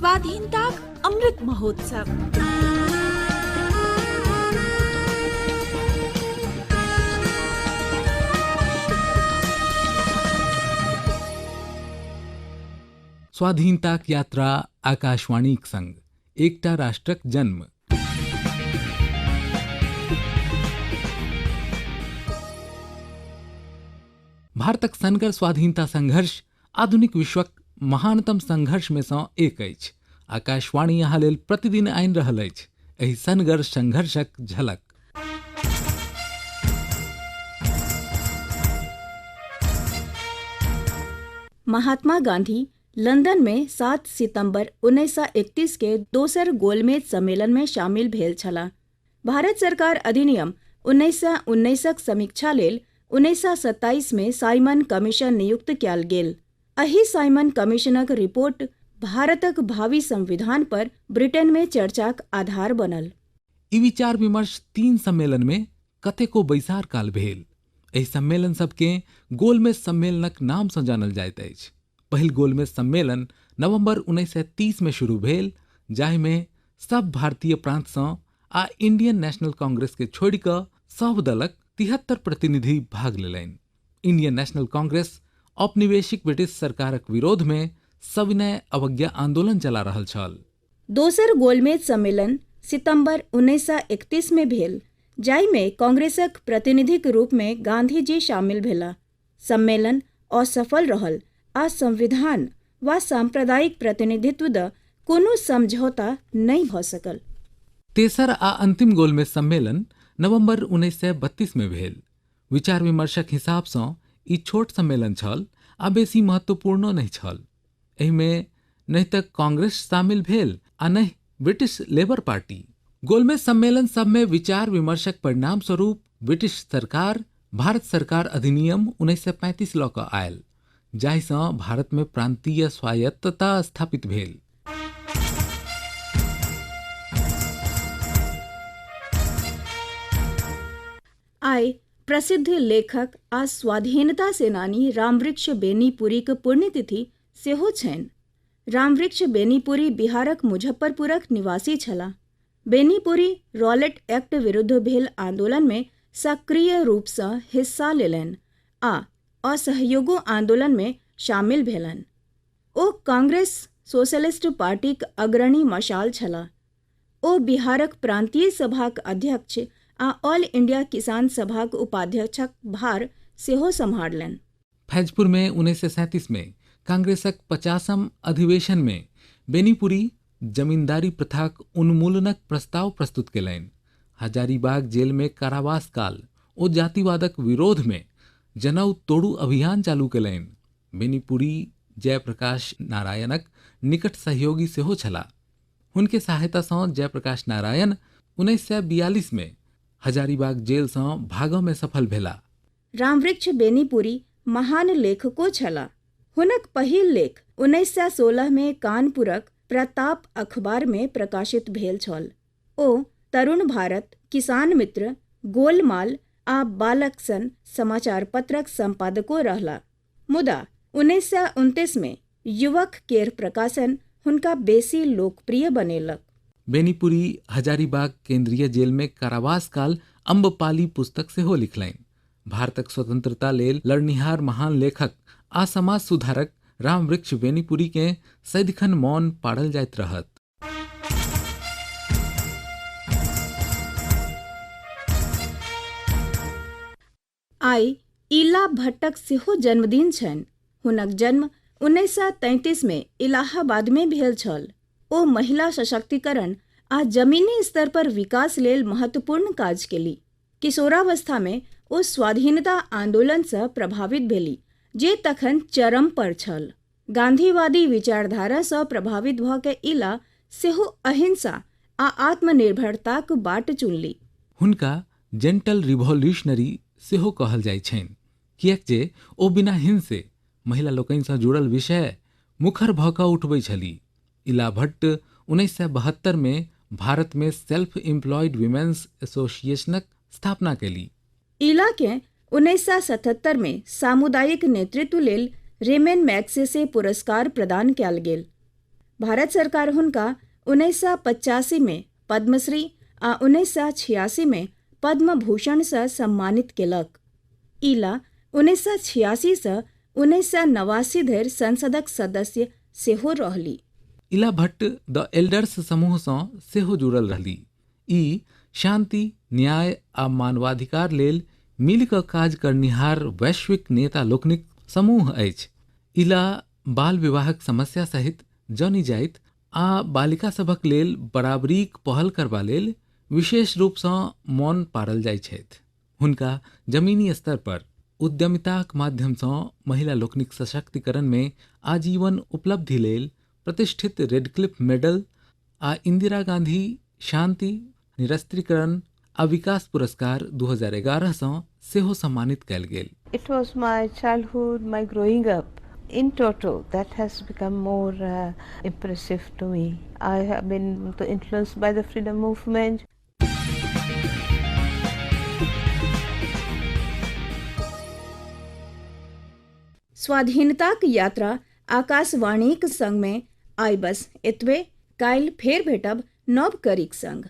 स्वाधीनताक अमृत महोत्सव। स्वाधीनताक यात्रा आकाशवाणीक संग एकटा राष्ट्रक जन्म। भारतक सनगर स्वाधीनता संघर्ष आधुनिक विश्वक महानतम संघर्ष में सँ एक अछि। आकाशवाणी अहाँ लेल प्रतिदिन आनि रहल अछि एहि सनगर संघर्षक झलक। महात्मा गांधी लंदन में 7 सितंबर 1931 के दोसर गोलमेज सम्मेलन में शामिल भेल छलाह। भारत सरकार अधिनियम 1919क समीक्षा लेल 1927 मे साइमन कमीशन नियुक्त कयल गेल। एहि साइमन कमीशनक रिपोर्ट भारतक भावी संविधान पर ब्रिटेन मे चर्चाक आधार बनल। ई विचार विमर्श 3 सम्मेलन में कतेको बैसार काल भेल। एहि सम्मेलन सबके गोलमेज सम्मेलनक नाम सँ जानल जाइत अछि। पहिल गोलमेज सम्मेलन नवंबर 1930 में शुरू भेल, जाहि में सब भारतीय प्रांत सँ आ इंडियन नेशनल कांग्रेस के छोड़ि कऽ सब दलक 73 प्रतिनिधि भाग लेलनि। इंडियन नेशनल कांग्रेस औपनिवेशिक ब्रिटिश सरकारक विरोध में सविनय अवज्ञा आंदोलन चला रहल छल। दोसर गोलमेज सम्मेलन सितंबर 1931 में भेल, जाहिमे कांग्रेसक प्रतिनिधिक रूप में गांधीजी शामिल भेलाह। सम्मेलन असफल रहल आ संविधान वा सांप्रदायिक प्रतिनिधित्व द कोनो समझौता नहि भऽ सकल। तेसर आ अंतिम गोलमेज सम्मेलन नवंबर 1932 में भेल। विचार विमर्शक हिसाब सँ ई छोट सम्मेलन छल आ बेसी महत्वपूर्णो नहि छल। एहिमे नहि तऽ कांग्रेस शामिल भेल आ नहि ब्रिटिश लेबर पार्टी। गोलमेज सम्मेलन सबमे विचार विमर्शक परिणाम स्वरूप ब्रिटिश सरकार भारत सरकार अधिनियम 1935 लऽ कऽ आयल, जाहिसँ भारतमे प्रांतीय स्वायत्तता स्थापित भेल। आइ प्रसिद्ध लेखक आ स्वाधीनता सेनानी रामवृक्ष बेनीपुरीक पुण्यतिथि सेहो छनि। रामवृक्ष बेनीपुरी बिहारक मुजफ्फरपुरक निवासी छलाह। बेनीपुरी रॉलेट एक्ट विरुद्ध भेल आंदोलन मे सक्रिय रूपसँ हिस्सा लेलनि आ असहयोगो आंदोलन मे शामिल भेलनि। ओ कांग्रेस सोशलिस्ट पार्टीक अग्रणी मशाल छलाह। ओ बिहारक प्रांतीय सभाक अध्यक्ष आ ऑल इंडिया किसान सभाक उपाध्यक्षक भार सेहो सम्हारलनि। फैजपुर में 1937 में कांग्रेसक 50म अधिवेशन में बेनीपुरी जमींदारी प्रथाक उन्मूलनक प्रस्ताव प्रस्तुत केलनि। हजारीबाग जेल में कारावास काल ओ जातिवादक विरोध में जनउ तोड़ू अभियान चालू केलनि। बेनीपुरी जयप्रकाश नारायणक निकट सहयोगी सेहो छलाह। हुनके सहायता सँ जयप्रकाश नारायण 1942 में हजारीबाग जेल सँ भागऽ में सफल भेला। रामवृक्ष बेनीपुरी महान लेखको छलाह। हुनक पहिल लेख 1916 मे कानपुरक प्रताप अखबार मे प्रकाशित भेल छल। ओ तरुण भारत, किसान मित्र, गोलमाल आ बालक सन समाचार पत्रक संपादको रहलाह। मुदा 1929 मे युवक केर प्रकाशन हुनका बेसी लोकप्रिय बनेलक। बेनीपुरी हजारीबाग केंद्रीय जेल में कारावास काल अम्बपाली पुस्तक सेहो लिखलनि। भारतक स्वतंत्रता लेल लड़निहार महान लेखक आ समाज सुधारक रामवृक्ष बेनीपुरी के सदिखन मौन पाड़ल जाइत रहत। आइ इला भट्टक सेहो जन्मदिन छनि। हुनक जन्म 1933 मे इलाहाबाद मे भेल छल। ओ महिला सशक्तिकरण आ जमीनी स्तर पर विकास लेल महत्वपूर्ण काज केली। किशोरावस्था मे ओ स्वाधीनता आंदोलन सँ प्रभावित भेली, जे तखन चरम पर छल। गांधीवादी विचारधारा सँ प्रभावित भऽ के इला सेहो अहिंसा आ आत्मनिर्भरताक बाट चुनली। हुनका जेंटल रिवॉल्यूशनरी सेहो कहल जाइत छनि, किएक जे ओ बिना हिंसे महिला लोकनिसँ जुड़ल विषय मुखर भऽ कऽ उठबै छली। इला भट्ट 1972 मे भारत मे सेल्फ एम्प्लॉयड विमेन्स एसोसिएशनक स्थापना केली। इला के 1977 मे सामुदायिक नेतृत्व लेल रेमेन मैग्सेसे पुरस्कार प्रदान कयल गेल। भारत सरकार हुनका 1985 मे पद्मश्री आ 1986 मे पद्म भूषणसँ सम्मानित केलक। इला 1986 सँ 1989 धरि संसदक सदस्य सेहो रहली। इला भट्ट द एल्डर्स समूहसँ सेहो जुड़ल रहली। ई शांति, न्याय आ मानवाधिकार लेल मिलि कऽ काज करनिहार वैश्विक नेता लोकनिक समूह अछि। इला बाल विवाहक समस्या सहित जनी जाति आ बालिका सभक लेल बराबरीक पहल करबा लेल विशेष रूपसँ मोन पाड़ल जाइत छथि। हुनका जमीनी स्तर पर उद्यमिताक माध्यमसँ महिला लोकनिक सशक्तिकरणमे आजीवन उपलब्धि लेल प्रतिष्ठित रेडक्लिफ मेडल आ इंदिरा गांधी शांति, निरस्त्रीकरण आ विकास पुरस्कार 2011 सँ सेहो सम्मानित कयल गेल। It was my childhood, my growing up. In total, that has become more impressive to me. I have been influenced by the freedom movement. स्वाधीनताक यात्रा आकाशवाणीक संगमे आइ बस एतबे। काल्हि फेर भेटब नव कड़ीक संग।